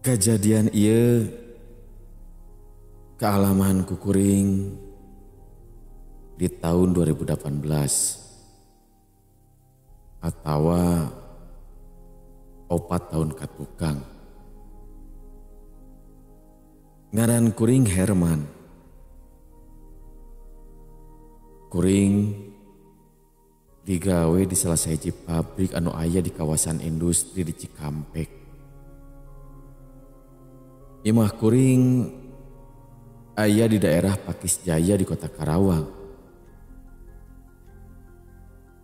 Kejadian ieu kaalaman ku kuring di tahun 2018 atawa 4 tahun katukang. Ngaran kuring Herman. Kuring digawe di salah sahiji pabrik anu aya di kawasan industri di Cikampek. Imah kuring aya di daerah Pakis Jaya di kota Karawang.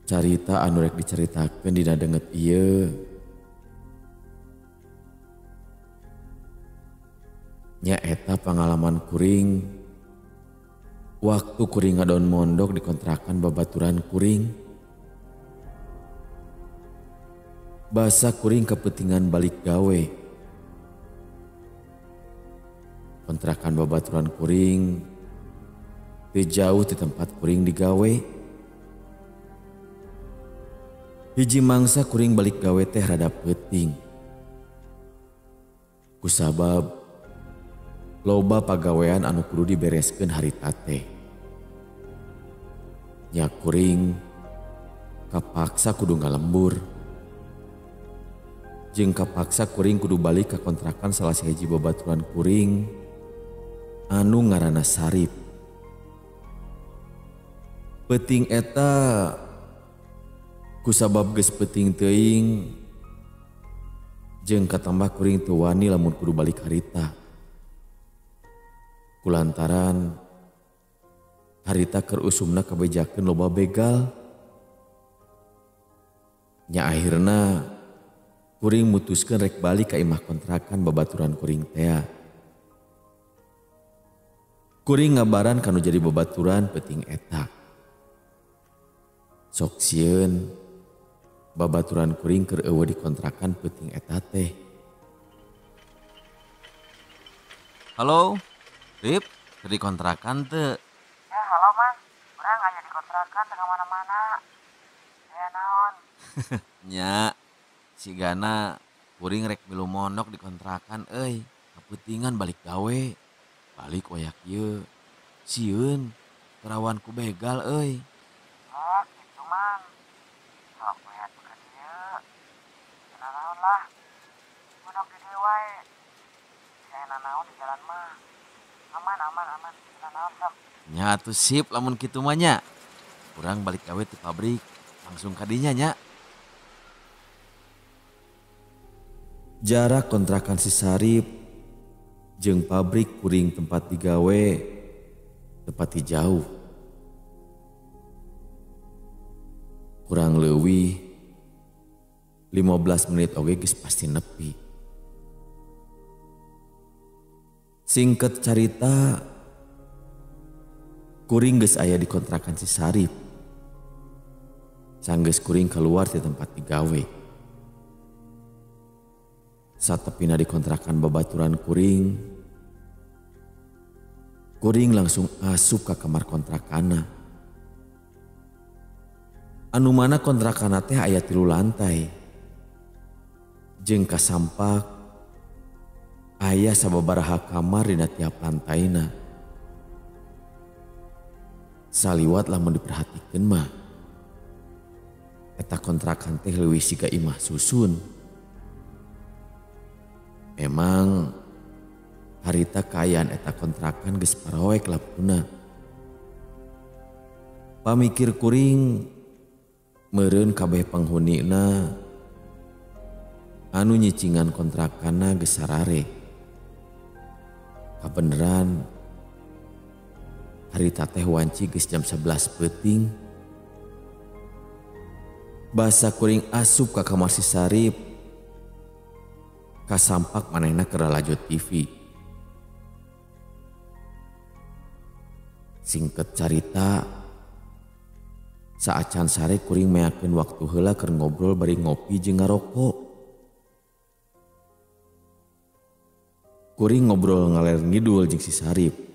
Carita anu rek dicaritakeun dina denget ieu nyaeta pangalaman kuring waktu kuring ngadon mondok di kontrakan babaturan kuring. Basa kuring kepentingan balik gawe. Kontrakan babaturan kuring teu jauh di tempat kuring digawe. Hiji mangsa kuring balik gawe teh rada peuting. Kusabab loba pagawean anu kudu dibereskeun harita teh. Nya kuring kapaksa kudu ngalembur. Jeung kapaksa kuring kudu balik ka kontrakan salah sahiji babaturan kuring anu ngaranna Sarip. Peuting eta kusabab geus peuting teuing jeung katambah kuring teu wani lamun kudu balik harita. Kulantaran harita keur usumna kabejakeun loba begal. Nya akhirna kuring mutuskeun rek balik ka imah kontrakan babaturan kuring tea. Kuring ngabaran kanu jadi babaturan peuting eta. Sok sieun babaturan kuring keur eueuh di kontrakan peuting eta teh. Halo, Rip, keur di kontrakan teu? Ya halo man, urang aya di kontrakan teu mana-mana. Aya naon? Nya, sigana kuring rek milu mondok di kontrakan euy, kapeutingan balik gawe. Balik wayak ieu, sieun kerawan ku begal euy. Oh gitu man, sok we atuh ka dieu. Teu nanaon lah, mondok di dieu wae. Bisa nanaon di jalan mah. Aman aman aman, teu nanaon sok. Nya atuh sip lamun kitu mah nya. Urang balik gawe ti pabrik, langsung ka dinya nya. Jarak kontrakan si Sarip jeung pabrik kuring tempat digawe tepati jauh. Kurang leuwih 15 menit oge geus pasti nepi. Singkat carita, kuring geus aya di kontrakan si Sarip. Sanggeus kuring keluar di tempat digawe. Satepina di kontrakan babaturan kuring, kuring langsung asup ka kamar kontrakana. Anu mana kontrakana teh aya 3 lantai. Jeung kasampak aya sababaraha kamar dina tiap lantaina. Saliwat lamun diperhatikeun mah eta kontrakan teh leuwih siga imah susun. Memang harita kaayaan eta kontrakan geus paraoek lapuna. Pamikir kuring meureun kabeh penghunina anu nyicingan kontrakanna geus sarare. Kabeneran harita teh wanci geus jam 11 peuting. Basa kuring asup ka kamar si Sarip, kasampak manehna keur lalajo TV. Singket carita, saacan sare kuring meakeun waktu heula keur ngobrol bari ngopi jeung ngarokok. Kuring ngobrol ngaler ngidul jeung si Sarip.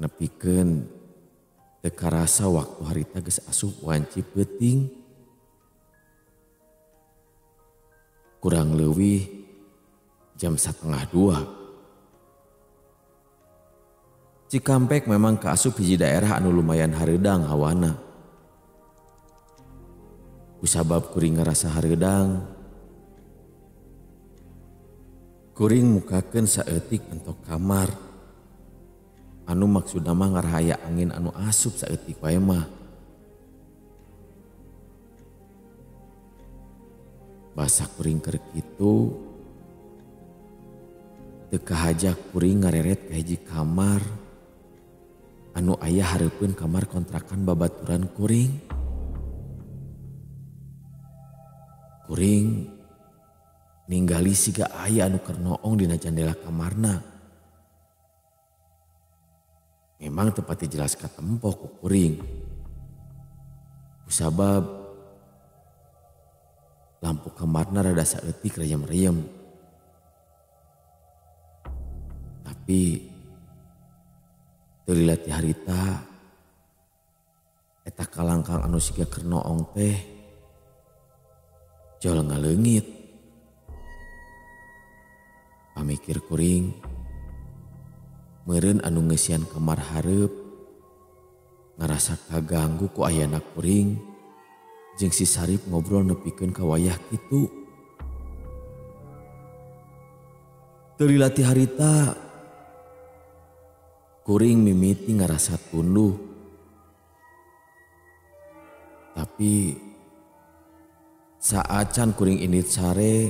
Nepikeun teu karasa waktu harita geus asup wanci peuting. Kurang leuwih jam 1:30. Cikampek memang kaasup hiji daerah anu lumayan hareudang hawana. Kusabab kuring ngarasa hareudang, kuring mukakeun saeutik entok kamar. Anu maksudna mah ngarahaya angin anu asup saeutik wae mah. Basa kuring keur kitu, teu kahaja kuring ngareret ka hiji kamar anu aya hareupeun kamar kontrakan babaturan kuring. Kuring ninggali siga aya anu keur noong dina jandela kamarna. Memang tepati jelas katempo ku kuring. Kusabab lampu kamarna rada saeutik reyem-reyem. Tapi teu lila ti harita eta kalangkang anu siga keur noong teh jol ngaleungit. Pamikir kuring meureun anu ngeusian kamar hareup ngarasa kaganggu ku ayana kuring jeung si Sarip ngobrol nepikeun ka wayah kitu. Teu lila ti harita kuring mimiti ngarasa tunduh. Tapi saacan kuring indit sare,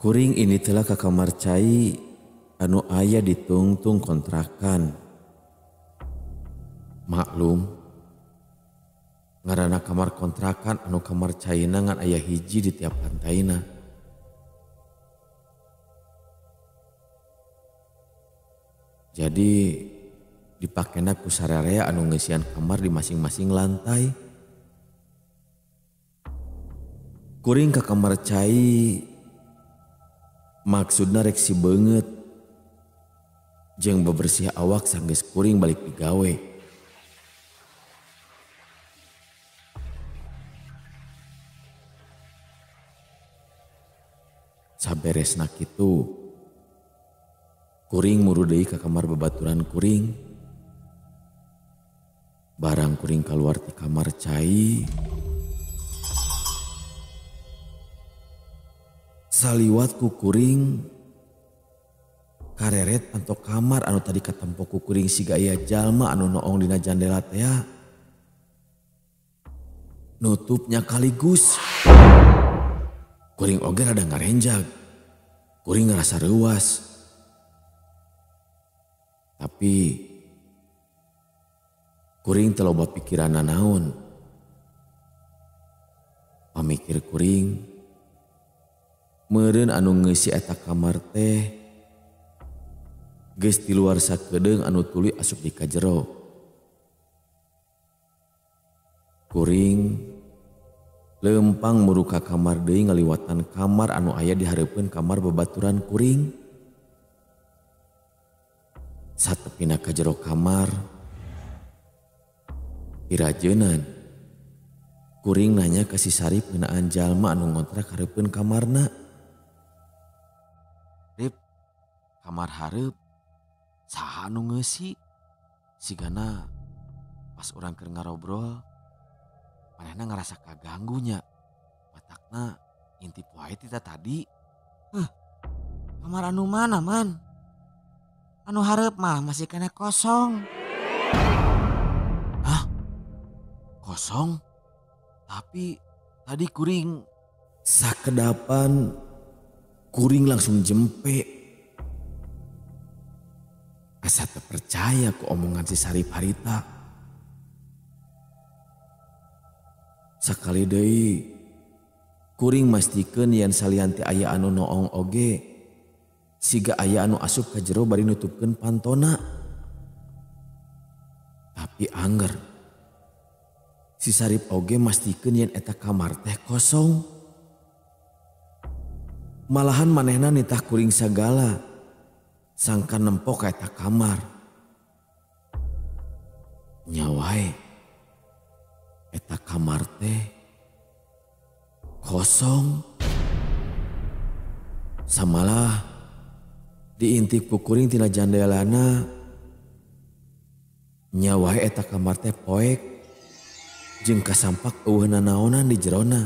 kuring indit heula ka kamar cai anu aya ditungtung kontrakan. Maklum, ngaranna kamar kontrakan anu kamar caina ngan aya hiji di tiap lantaina. Jadi dipakena ku sararea anu ngeusian kamar di masing-masing lantai. Kuring ka kamar cai maksudna rek si beungeut jeung bebersih awak sanggeus kuring balik digawe. Saberesna kitu, kuring muru deui ka kamar babaturan kuring. Barang kuring kaluar ti kamar cai, saliwat ku kuring kareret panto kamar anu tadi katempo ku kuring siga aya jalma anu noong dina jandela tea. Nutupnya kaligus. Kuring oge rada ngarenjag. Kuring ngerasa reuas. Tapi kuring teu loba pikiran nanaon. Pamikir kuring meureun anu ngeusi eta kamar teh geus di luar sakedeung anu tuluy asup di kajero. Kuring lempang muru ka kamar deui ngaliwatan kamar anu aya di hareupeun kamar babaturan kuring. Satepina ka jero kamar, pirajeunan kuring nanya ka si Sarip ngeunaan jalma anu ngontrak hareupeun kamarna. Rip, kamar hareup saha Saha anu ngeusi? Sigana pas urang keur ngarobrol manehna ngarasa kaganggu nya. Matakna intip wae ti tadi. Hah, kamar anu mana man? Anu hareup mah masih keneh kosong. Hah? Kosong? Tapi tadi kuring sakedapan kuring langsung jempe. Asa teu percaya ku omongan si Sarip harita. Sakali deui kuring mastikeun yen salian ti aya anu noong oge siga aya anu asup ka jero bari nutupkeun pantona. Tapi angger si Sarip oge mastikeun yen eta kamar teh kosong. Malahan manehna nitah kuring sagala sangka nempo ka eta kamar. Nya wae eta kamar teh kosong. Samalah diintip ku kuring tina jandelana. Nya wae eta kamar teh poek jeung kasampak eueuh nanaonan di jerona.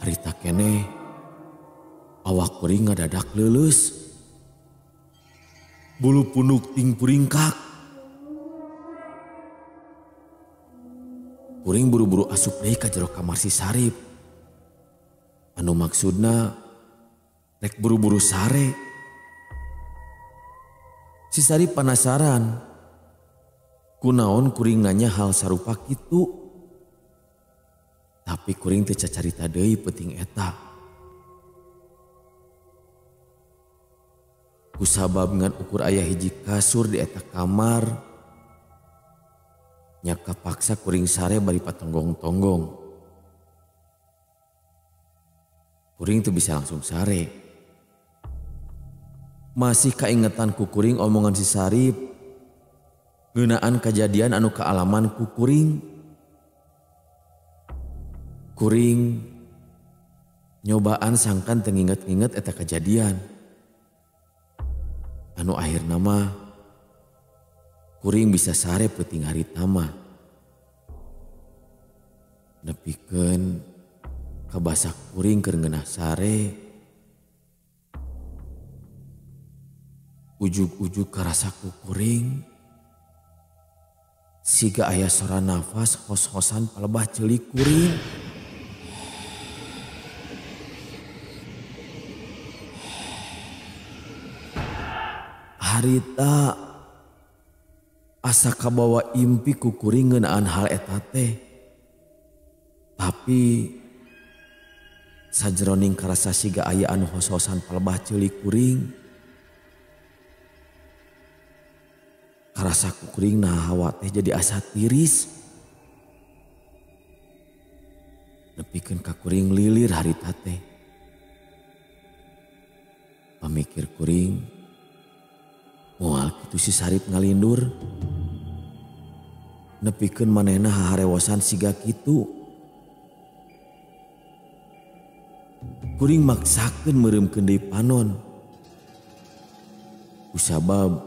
Harita keneh awak kuring ngadadak leuleus. Bulu punuk ting puringkak. Kuring buru-buru asup deui ka jero kamar si Sarip. Anu maksudna rek buru-buru sare. Si Sarip panasaran. Kunaon kuring nanya hal sarupa kitu. Tapi kuring teu cacarita deui peuting eta. Kusabab ngan ukur aya hiji kasur di eta kamar. Nya kapaksa kuring sare bari patonggong-tonggong. Kuring teu bisa langsung sare. Masih kaingetan ku kuring omongan si Sarip ngeunaan kajadian anu kaalaman ku kuring. Kuring nyobaan sangkan teu nginget-nginget eta kajadian. Anu akhirna mah kuring bisa sare peuting harita mah. Nepikeun kabasa kuring keur ngeunah sare. Ujug-ujug karasa ku kuring siga aya sora nafas hos-hosan palebah ceuli kuring. Harita asa kabawa impi ku kuring ngeunaan hal eta teh. Tapi sajroning karasa siga aya anu hos-hosan palebah ceuli kuring. Karasa ku kuring nah hawa teh jadi asa tiris. Nepikeun ka kuring lilir harita teh. Pamikir kuring moal kitu si Sarip ngalindur. Nepikeun manehna haharewosan siga kitu. Kuring maksakeun meureumkeun deui panon. Kusabab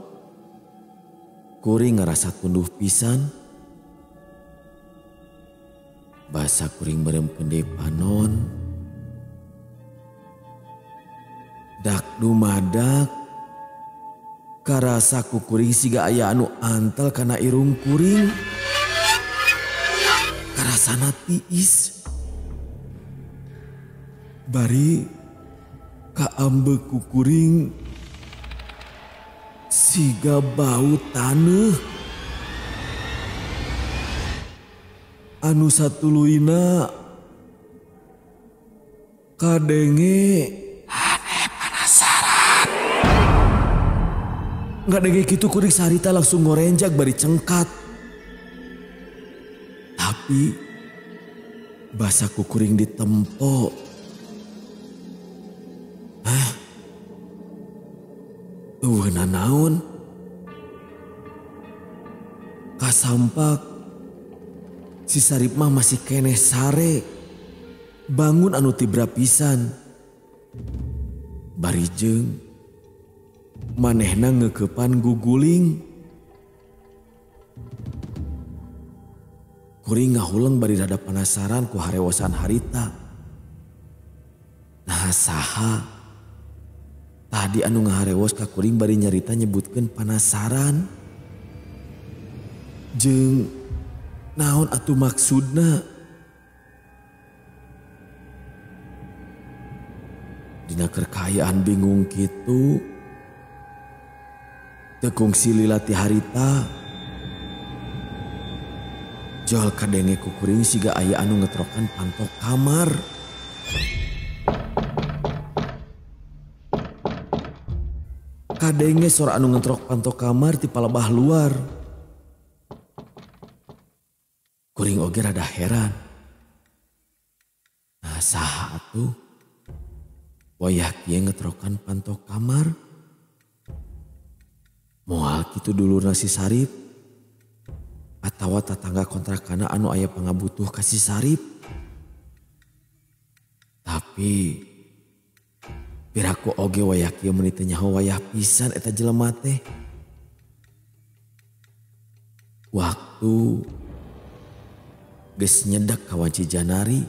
kuring ngarasa tunduh pisan. Basa kuring meureumkeun deui panon. Dak dumadak karasa ku kuring siga aya anu antel kana irung kuring. Karasana tiis. Bari kaambeuk ku kuring siga bau taneuh. Anu satuluyna kadenge penasaran. Ngadenge kitu kuring sarita langsung ngorenjak bari cengkat. Tapi basa ku kuring ditempo. Hah? Eueuh nanaon? Kasampak si Sarip mah masih keneh sare. Bangun anu tibra pisan. Bari jeung Manehna ngeukepan guguling. Kuring ngahuleng bari rada penasaran ku harewosan harita. Nah saha tadi anu ngaharewos ka kuring bari nyarita nyebutkeun penasaran. Jeung naon atuh maksudna? Dina keur kaayaan bingung kitu, teu kungsi lila ti harita. Jol kadenge ku kuring siga aya anu ngetrokan pantok kamar. Kadenge sora anu ngetrok pantok kamar ti palebah luar. Kuring oge rada heran. Nah saha atuh wayah kieu ngetrokan pantok kamar? Moal kitu dulurna si Sarip atawa tatangga kontrakana anu aya pangabutuh ka si Sarip. Tapi piraku oge wayah kieu meuni teu nyaho wayah pisan eta jelema teh. Waktu geus nyedek ka wanci janari.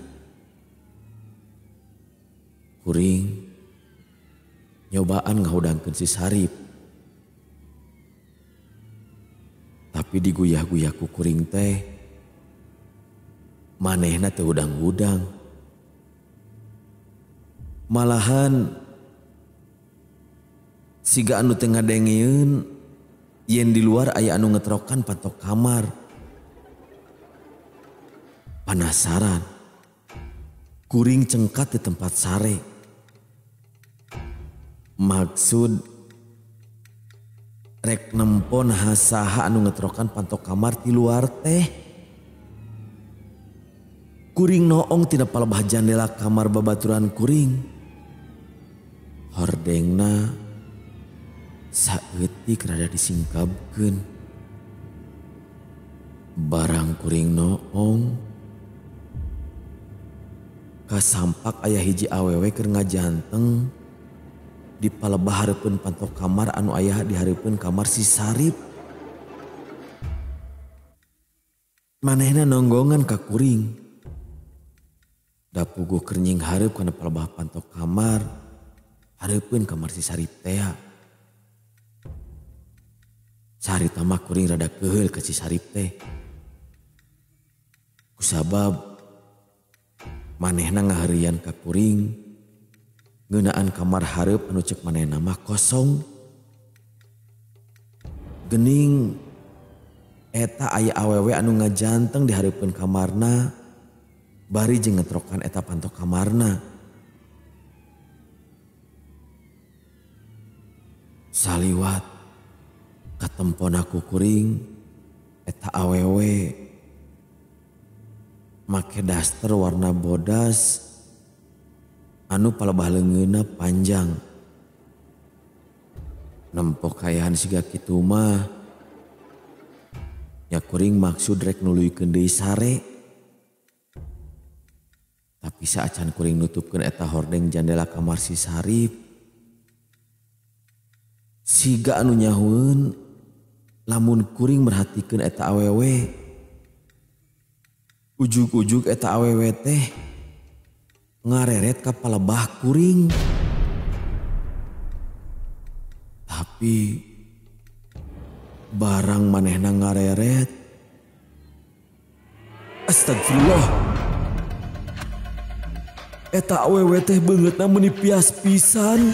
Kuring nyobaan ngahudangkeun si Sarip. Tapi diguyah-guyah ku kuring teh manehna teu hudang-hudang. Malahan siga anu teu ngadengeun yen di luar aya anu ngetrokan pantok kamar. Penasaran, kuring cengkat di tempat sare. Maksud rek nempon saha anu ngetrokan pantok kamar ti luar teh. Kuring noong tina palebah jandela kamar babaturan kuring. Hordengna saeutik rada disingkabkeun. Barang kuring noong kasampak aya hiji awewe keur ngajanteng di palebah hareupeun pantok kamar anu aya di hareupeun kamar si Sarip. Manehna nonggongan ka kuring. Da puguh keur nyinghareup kana palebah pantok kamar hareupeun kamar si Sarip tea. Sarita mah kuring rada keuheul ka si Sarip teh. Kusabab manehna ngaheureuyan ka kuring ngeunaan kamar hareup anu ceuk manehna mah kosong. Gening eta aya awewe anu ngajanteng di hareupeun kamarna bari jeung ngetrokan eta pantok kamarna. Saliwat katempona ku kuring eta awewe make daster warna bodas anu palebah leungeunna panjang. Nempo kaayaan siga kitu mah nya kuring maksud rek nuluykeun deui sare. Tapi saacan kuring nutupkeun eta hordeng jandela kamar si Sarip, siga anu nyahueun lamun kuring merhatikeun eta awewe. Ujug-ujug eta awewe teh ngareret ka palebah kuring. Tapi barang manehna ngareret, astagfirullah. Eta awewe teh beungeutna meuni pias pisan.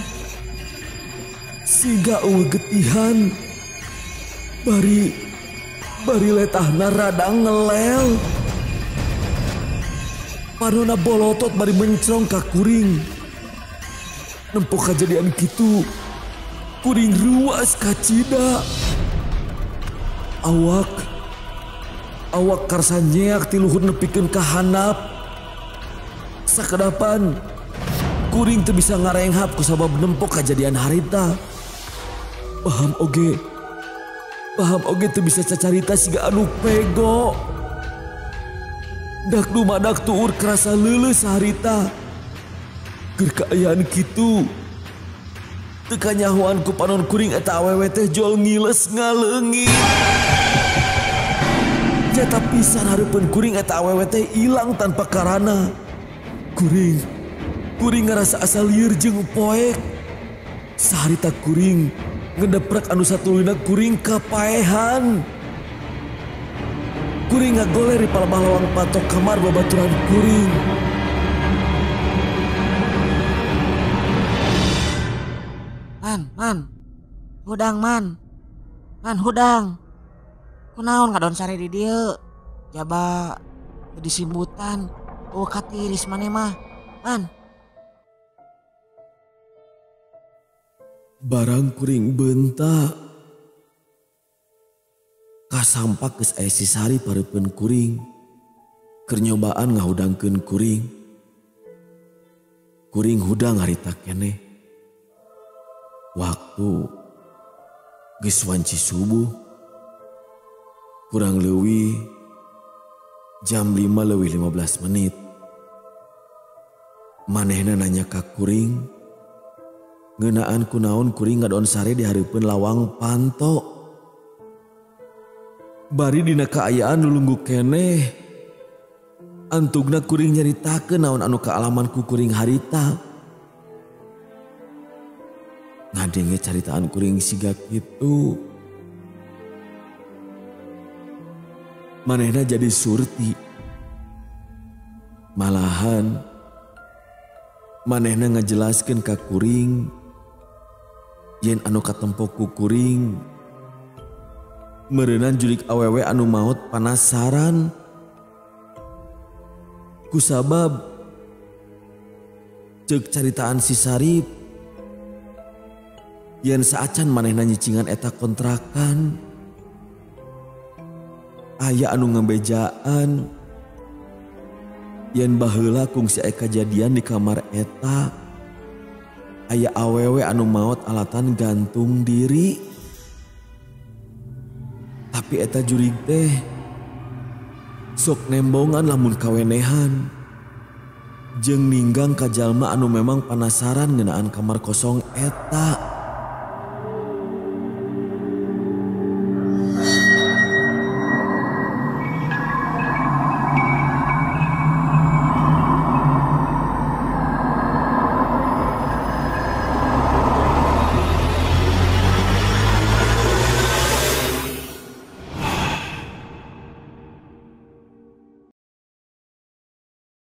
Siga eueuh getihan. Bari letahna rada ngelel. Panona bolotot bari mencrong ka kuring. Nempo kajadian kitu, kuring ruas kacida. Awak karsa nyeak ti luhur nepikeun ka handap. Sakedapan kuring teu bisa ngarenghap kusabab nempo kajadian harita. Paham oge teu bisa cacarita siga anu pego. Dak dumadak tuur kerasa leuleus harita. Keur kaayaan kitu, Teu kanyahoan ku panon kuring eta awewe teh jol ngiles ngaleungit. Nyata pisan hareupeun kuring eta awewe teh ilang tanpa karana. Kuring ngarasa asa lieur jeung poek. Saharita kuring ngedeprak anu satuluyna kuring kapaehan. Kuring ngagoler di palebah lawang patok kamar babaturan kuring. Man, hudang man, man hudang. Kunaon ngadon sare di dieu? Jaba disimbutan, eueuh katiris maneh mah, man. Barang kuring bentak. Kasampak geus aya si Sari pareupeun kuring. Keur nyobaan ngahudangkeun kuring. Kuring hudang harita keneh. Waktu geus wanci subuh. Kurang leuwih jam 5:15. Manehna nanya ka kuring, ngeunaan kunaon kuring ngadon sare di hareupeun lawang panto. Bari dina kaayaan lulunggu keneh. Antugna kuring nyaritakeun naon anu kaalaman ku kuring harita. Ngadenge caritaan kuring siga kitu. Manehna jadi surti. Malahan manehna ngajelaskeun ka kuring yen anu katempo ku kuring meureunan jurik awewe anu maot panasaran. Kusabab ceuk caritaan si Sarip yen saacan manehna nyicingan eta kontrakan aya anu ngebejaan yen baheula kungsi aya kajadian di kamar eta aya awewe anu maot alatan gantung diri. Tapi eta jurig teh sok nembongan lamun kawenehan jeung ninggang ka jalma anu memang panasaran ngeunaan kamar kosong eta.